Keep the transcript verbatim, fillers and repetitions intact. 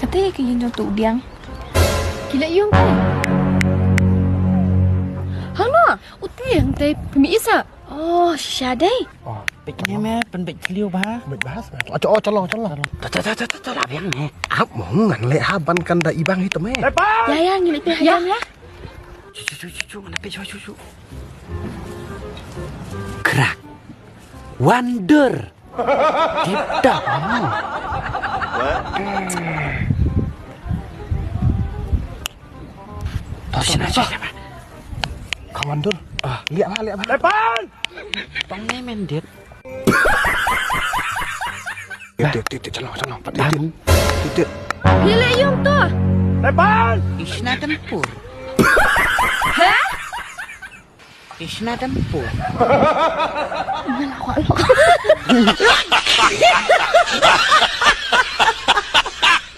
Te ka ïing jong tu u Biang. Ki leh ïung te. Hangno? U te hangte pynmih isa. Oh, shisha dei. Oh, peit ne me, pynbeit thliew bha. Pynbeit bha sa. Oh, oh, chalong, chalong. Cha cha cha cha cha la Biang ne. Ap mo ngan leh ha ban kan da i bang hi te me. Ya ya ngi leh peit ha ïam ya. Chu chu chu chu chu ngan leh peit chu chu chu. Krak. Wonder. Kita. Tos na cha. Kawan dur. Ah, lihat lah, lihat lah. Lepas. Pang ne mendit. Tit tit tit, chalong chalong, pat tit tit. Tit tit. Phi leh ïung tu. Lepas. Isna tempur. Isna tempur.